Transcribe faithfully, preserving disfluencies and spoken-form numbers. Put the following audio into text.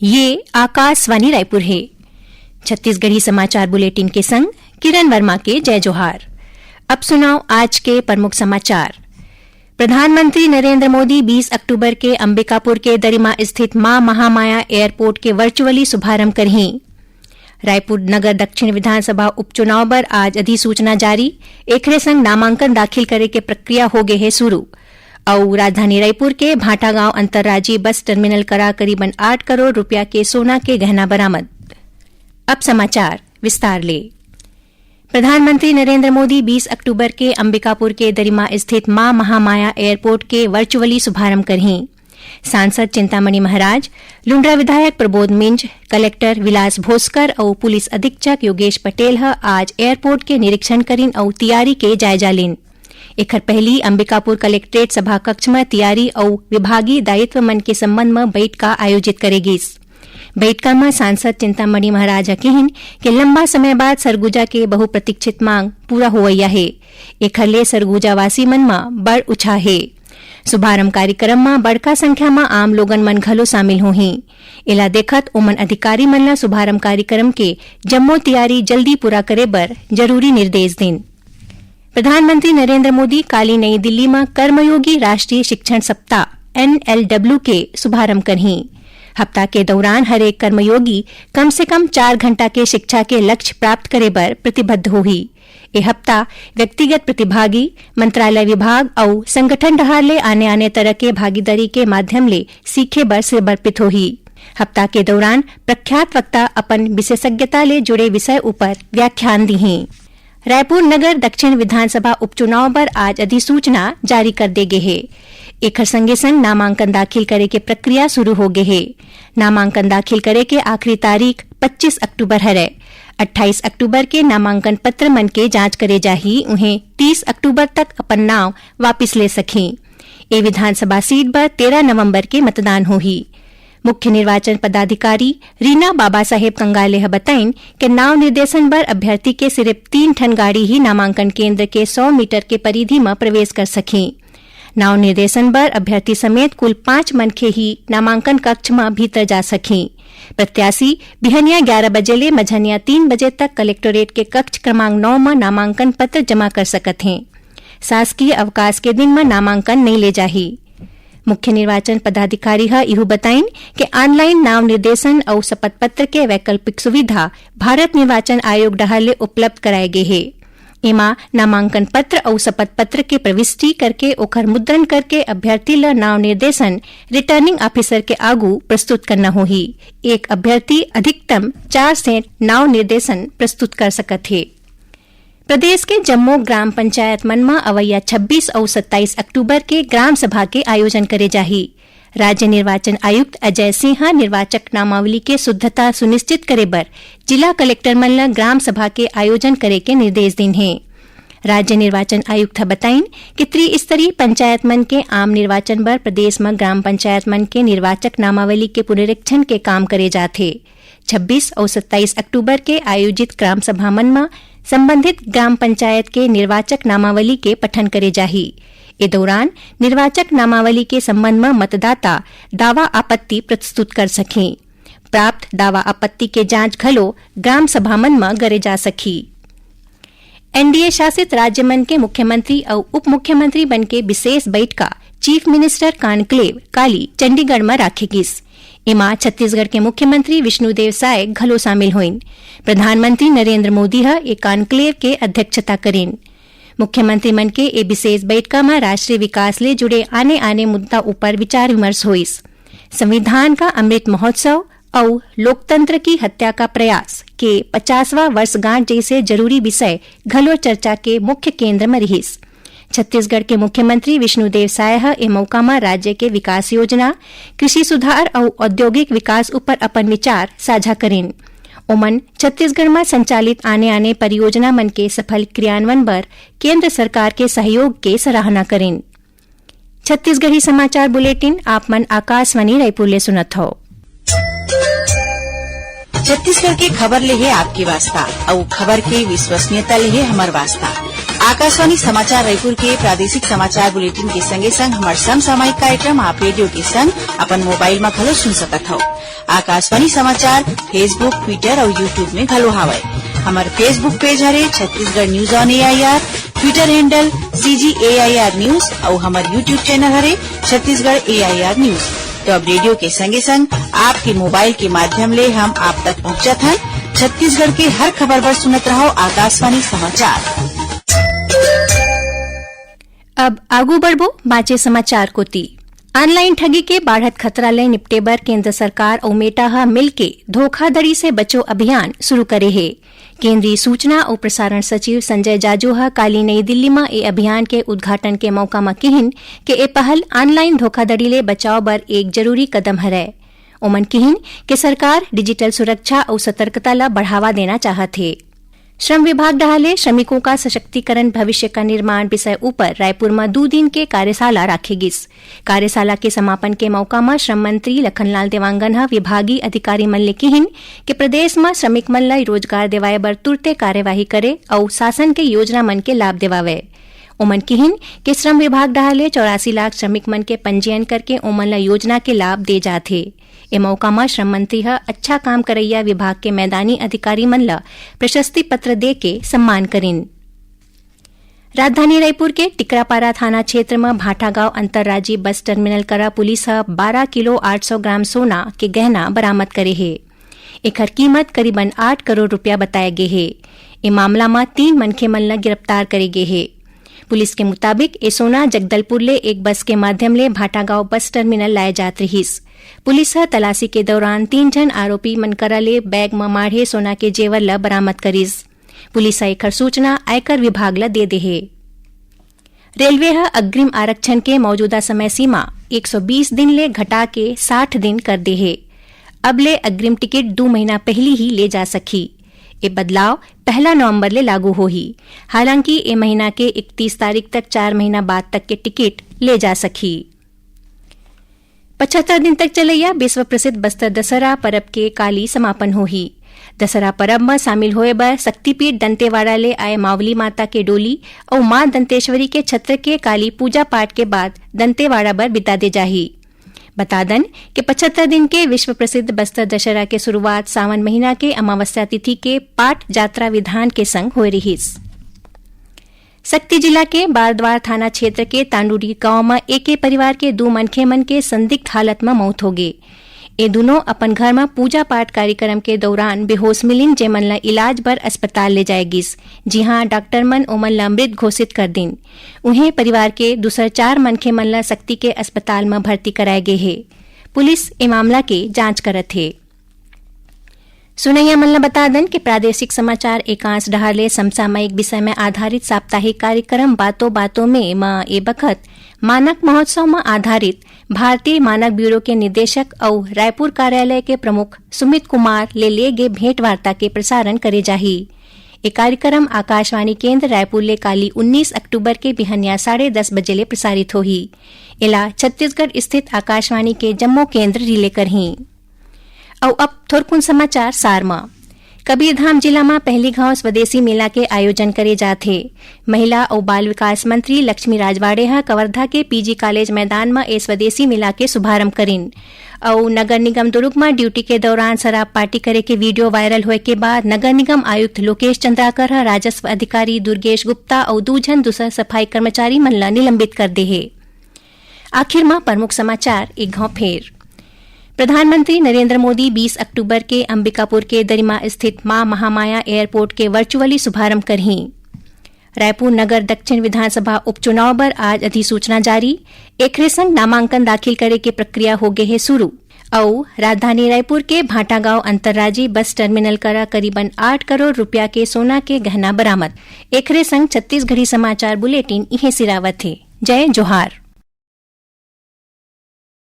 ये आकाशवाणी रायपुर हे। छत्तीसगढ़ी समाचार बुलेटिन के संग किरण वर्मा के जय जोहार। अब सुनव आज के प्रमुख समाचार। प्रधानमंत्री नरेंद्र मोदी बीस अक्टूबर के अंबिकापुर के दरिमा स्थित मां महामाया एयरपोर्ट के वर्चुअली शुभारंभ करहीं। रायपुर नगर दक्षिण विधानसभा उपचुनाव बर आज अधिसूचना जारी, एखरे संग नामांकन दाखिल करे के प्रक्रिया हो गे हे शुरू। अउ राजधानी रायपुर के भाटागांव अंतर्राज्यीय बस टर्मिनल करा करीबन आठ करोड़ रुपया के सोना के गहना बरामद। अब समाचार विस्तार ले। प्रधानमंत्री नरेंद्र मोदी बीस अक्टूबर के अंबिकापुर के दरिमा स्थित मां महामाया एयरपोर्ट के वर्चुअली शुभारंभ करहीं। सांसद चिंतामणि महाराज, लुंड्रा विधायक प्रबोध मिंज, कलेक्टर विलास भोसकर अउ पुलिस अधीक्षक योगेश पटेल ह आज एयरपोर्ट के निरीक्षण करिन अउ तियारी के जायजा लीन। एखर पहिली अंबिकापुर कलेक्ट्रेट सभा कक्ष म तियारी अउ विभागीय दायित्व मन के संबंध म बइठका आयोजित करे गीस। बइठका म सांसद चिंतामणि महाराज ह किहिन के लंबा समय बाद सरगुजा के बहुप्रतीक्षित मांग पूरा होवइया हे। एखर ले सरगुजा वासी मन म बड़ उछाह हे। शुभारंभ कार्यक्रम म बड़का संख्या म आम लोगन मन घलो शामिल होहीं। एला देखत ओमन अधिकारी मन ल शुभारंभ कार्यक्रम के जम्मो तियारी जल्दी पूरा करे बर जरूरी निर्देश दीन। प्रधानमंत्री नरेंद्र मोदी काली नई दिल्ली म कर्मयोगी राष्ट्रीय शिक्षण सप्ताह, एनएलडब्ल्यू, के शुभारंभ करहीं। हफ्ता के दौरान हरेक कर्मयोगी कम से कम चार घंटा के शिक्षा के लक्ष्य प्राप्त करे बर प्रतिबद्ध होही। ए हफ्ता व्यक्तिगत प्रतिभागी, मंत्रालय विभाग अउ संगठन डहार ले आने-आने तरह के भागीदारी के माध्यम ले सीखे बर समर्पित होही। हफ्ता के दौरान प्रख्यात वक्ता अपन विशेषज्ञता ले जुड़े विषय ऊपर व्याख्यान दीहीं। रायपुर नगर दक्षिण विधानसभा उपचुनाव बर आज अधिसूचना जारी कर दे गे हे। एखर संगे संग नामांकन दाखिल करे के प्रक्रिया शुरू हो गे हे। नामांकन दाखिल करे के आखिरी तारीख पच्चीस अक्टूबर हरय। अट्ठाईस अक्टूबर के नामांकन पत्र मन के जांच करे जाही, उहें तीस अक्टूबर तक अपन नांव वापिस ले सकहीं। ए विधानसभा सीट बर तेरह नवंबर के मतदान होही। मुख्य निर्वाचन पदाधिकारी रीना बाबा साहेब कंगाले ह बताइन के नांव निर्देशन बर अभ्यर्थी के सिर्फ तीन ठन गाड़ी ही नामांकन केंद्र के सौ मीटर के परिधि म प्रवेश कर सकहीं। नांव निर्देशन बर अभ्यर्थी समेत कुल पांच मनखे ही नामांकन कक्ष म भीतर जा सकहीं। प्रत्याशी बिहनिया ग्यारह बजे ले मझनिया तीन बजे तक कलेक्टोरेट के कक्ष क्रमांक नौ म नामांकन पत्र जमा कर सकत हें। शासकीय अवकाश के दिन म नामांकन नइ ले जाही। मुख्य निर्वाचन पदाधिकारी ह इहू बताइन के ऑनलाइन नांव निर्देशन अउ शपथ पत्र के वैकल्पिक सुविधा भारत निर्वाचन आयोग डहार ले उपलब्ध कराए गे हे। एमा नामांकन पत्र अउ शपथ पत्र के प्रविष्टि करके ओखर मुद्रण करके अभ्यर्थी ल नांव निर्देशन रिटर्निंग ऑफिसर के आगू प्रस्तुत करना होही। एक अभ्यर्थी अधिकतम चार सेट नांव निर्देशन प्रस्तुत कर सकत हे। प्रदेश के जम्मो ग्राम पंचायत मन म अवइया छब्बीस अउ सत्ताईस अक्टूबर के ग्राम सभा के आयोजन करे जाही। राज्य निर्वाचन आयुक्त अजय सिंह ह निर्वाचक नामावली के शुद्धता सुनिश्चित करे बर जिला कलेक्टर मन ल ग्राम सभा के आयोजन करे के निर्देश दीन हे। राज्य निर्वाचन आयुक्त ह बताइन कि त्रिस्तरीय पंचायत मन के आम निर्वाचन बर प्रदेश म ग्राम पंचायत मन के निर्वाचक नामावली के पुनरीक्षण के काम करे जात हे। छब्बीस अउ सत्ताईस अक्टूबर के आयोजित ग्राम सभा मन म संबंधित ग्राम पंचायत के निर्वाचक नामावली के पठन करे जाही। ए दौरान निर्वाचक नामावली के संबंध म मतदाता दावा आपत्ति प्रस्तुत कर सकही। प्राप्त दावा आपत्ति के जांच घलो ग्राम सभा मन म करे जा सकही। एनडीए शासित राज्य मन के मुख्यमंत्री अउ उप मुख्यमंत्री मन के विशेष बइठका, चीफ मिनिस्टर कॉन्क्लेव, काली चंडीगढ़ म राखे गिस। एमा छत्तीसगढ़ के मुख्यमंत्री विष्णुदेव साय घलो शामिल होइन। प्रधानमंत्री नरेंद्र मोदी ह ए कॉन्क्लेव के अध्यक्षता करिन। मुख्यमंत्री मन के ए विशेष बइठका म राष्ट्रीय विकास ले जुड़े आने-आने मुद्दा ऊपर विचार विमर्श होइस। संविधान का अमृत महोत्सव अउ लोकतंत्र की हत्या का प्रयास के पचासवां वर्षगांठ जइसे जरूरी विषय घलो चर्चा के मुख्य केंद्र म रिहिस। छत्तीसगढ़ के मुख्यमंत्री विष्णुदेव साय ह ए मौका म राज्य के विकास योजना, कृषि सुधार अउ औद्योगिक विकास ऊपर अपन विचार साझा करिन। ओमन छत्तीसगढ़ म संचालित आने-आने परियोजना मन के सफल क्रियान्वयन बर केंद्र सरकार के सहयोग के सराहना करिन। छत्तीसगढ़ी समाचार बुलेटिन आप मन आकाशवाणी रायपुर ले सुनत हव। छत्तीसगढ़ के खबर ले हे आपके वास्ता, अउ खबर के विश्वसनीयता ले हे हमर वास्ता। आकाशवाणी समाचार रायपुर के प्रादेशिक समाचार बुलेटिन के संगे संग हमर समसामयिक कार्यक्रम आप रेडियो के संग अपन मोबाइल म घलो सुन सकत हव। आकाशवाणी समाचार Facebook, Twitter अउ YouTube में घलो हावय। हमर Facebook पेज हरे Chhattisgarh news on AIR, Twitter handle CG AIR news अउ हमर YouTube चैनल हरे छत्तीसगढ़ एआईआर न्यूज। तो अब रेडियो के संगे संग आपके मोबाइल के माध्यम ले हम आप तक पहुंचत हन। छत्तीसगढ़ के हर खबर बर सुनत रहव आकाशवाणी समाचार। अब आगू बढ़बो बांचे समाचार कोति। ऑनलाइन ठगी के बाढ़त खतरा ले निपटे बर केंद्र सरकार अउ मेटा ह मिलके धोखाधड़ी से बचो अभियान शुरू करे हे। केंद्रीय सूचना अउ प्रसारण सचिव संजय जाजू ह काली नई दिल्ली म ए अभियान के उद्घाटन के मौका म किहिन के ए पहल ऑनलाइन धोखाधड़ी ले बचाव बर एक जरूरी कदम हरय। ओमन किहिन के सरकार डिजिटल सुरक्षा अउ सतर्कता ल बढ़ावा देना चाहत हे। श्रम विभाग डहार ले श्रमिकों का सशक्तिकरण भविष्य का निर्माण विषय ऊपर रायपुर म दू दिन के कार्यशाला राखे गिस। कार्यशाला के समापन के मौका म श्रम मंत्री लखनलाल देवांगन ह विभागीय अधिकारी मन ले किहिन के प्रदेश म श्रमिक मन ल रोजगार देवाए बर तुरते कार्यवाही करे अउ शासन के योजना मन के लाभ देवावय। ओमन किहिन के श्रम विभाग डहार ले चौरासी लाख श्रमिक मन के पंजीयन करके ओमन ल योजना के लाभ दे जात हे। ए मौका म श्रम मंत्री ह अच्छा काम करइया विभाग के मैदानी अधिकारी मन ल प्रशस्ति पत्र दे के सम्मान करिन। राजधानी रायपुर के टिकरापारा थाना क्षेत्र म भाटागांव अंतर्राज्यीय बस टर्मिनल करा पुलिस ह बारह किलो आठ सौ ग्राम सोना के गहना बरामद करे हे। एखर कीमत करीबन आठ करोड़ रुपया बताए गे हे। ए मामला म तीन मनखे मन ल गिरफ्तार करे गे हे। पुलिस के मुताबिक, ए सोना जगदलपुर ले एक बस के माध्यम ले भाटागांव बस टर्मिनल लाए जात रिहिस। पुलिस ह तलाशी के दौरान तीन झन आरोपी मन करा ले बैग म माढ़े सोना के जेवर ल बरामद करिस। पुलिस ह एखर सूचना आयकर विभाग ल दे दे हे। रेलवे ह अग्रिम आरक्षण के मौजूदा समय सीमा एक सौ बीस दिन ले घटा के साठ दिन कर दे हे। अब ले अग्रिम टिकट दू महीना पहिली ही ले जा सकही। ए बदलाव पहला नवंबर ले लागू होही। हालांकि ए महीना के इकतीस तारीख तक चार महीना बाद तक के टिकट ले जा सकही। पचहत्तर दिन तक चलइया विश्व प्रसिद्ध बस्तर दशहरा परब के काली समापन होही। दशहरा परब म शामिल होए बर शक्तिपीठ दंतेवाड़ा ले आए मावली माता के डोली अउ मां दंतेश्वरी के छत्र के काली पूजा पाठ के बाद दंतेवाड़ा बर बिदा दे जाही। बता दन के पचहत्तर दिन के विश्व प्रसिद्ध बस्तर दशहरा के शुरुआत सावन महीना के अमावस्या तिथि के पाठ जात्रा विधान के संग होए रिहिस। सक्ती जिला के बारद्वार थाना क्षेत्र के तांडुडी गांव म एके परिवार के दू मनखे मन के संदिग्ध हालत म मउत होगे। ए दुनों अपन घर म पूजा पाठ कार्यक्रम के दौरान बेहोश मिलिन, जेमन ल इलाज बर अस्पताल ले जाए गिस, जिहां डॉक्टर मन ओमन ल मृत घोषित कर दिन। उहें, परिवार के दूसर चार मनखे मन ल सक्ती के अस्पताल म भर्ती कराए गे हे। पुलिस ए मामला के जांच करत हे। सुनइया मन ल बता दन कि प्रादेशिक समाचार एकांश डहार ले समसामयिक विषय में आधारित साप्ताहिक कार्यक्रम बातों बातों में म ए बखत मानक महोत्सव म आधारित भारतीय मानक ब्यूरो के निदेशक अउ रायपुर कार्यालय के प्रमुख सुमित कुमार ले ले गे भेंट वार्ता के प्रसारण करे जाही। ए कार्यक्रम आकाशवाणी केंद्र रायपुर ले काली उन्नीस अक्टूबर के बिहनिया साढ़े दस बजे ले प्रसारित होही। एला छत्तीसगढ़ स्थित आकाशवाणी के जम्मो केंद्र रिले करही। अउ अब थोरकुन समाचार सार म। कबीरधाम जिला म पहली घांव स्वदेशी मेला के आयोजन करे जात हे। महिला अउ बाल विकास मंत्री लक्ष्मी राजवाड़े ह कवर्धा के पीजी कॉलेज मैदान म ए स्वदेशी मेला के शुभारंभ करिन। अउ नगर निगम दुर्ग म ड्यूटी के दौरान शराब पार्टी करे के वीडियो वायरल होए के बाद नगर निगम आयुक्त लोकेश चंद्राकर ह राजस्व अधिकारी दुर्गेश गुप्ता अउ दू झन दूसर सफाई कर्मचारी मन ल निलंबित कर दे हे। आखिर म प्रमुख समाचार एक घांव फेर। प्रधानमंत्री नरेंद्र मोदी बीस अक्टूबर के अंबिकापुर के दरिमा स्थित मां महामाया एयरपोर्ट के वर्चुअली शुभारंभ करही। रायपुर नगर दक्षिण विधानसभा उपचुनाव बर आज अधिसूचना जारी। एखरे संग नामांकन दाखिल करे के प्रक्रिया हो गे हे शुरू। अउ राजधानी रायपुर के भाटागांव अंतर्राज्यीय बस टर्मिनल करा करीबन आठ करोड़ रुपया के सोना के गहना बरामद। एखरे संग छत्तीसगढ़ी समाचार बुलेटिन इहें सिरावत हे। जय जोहार।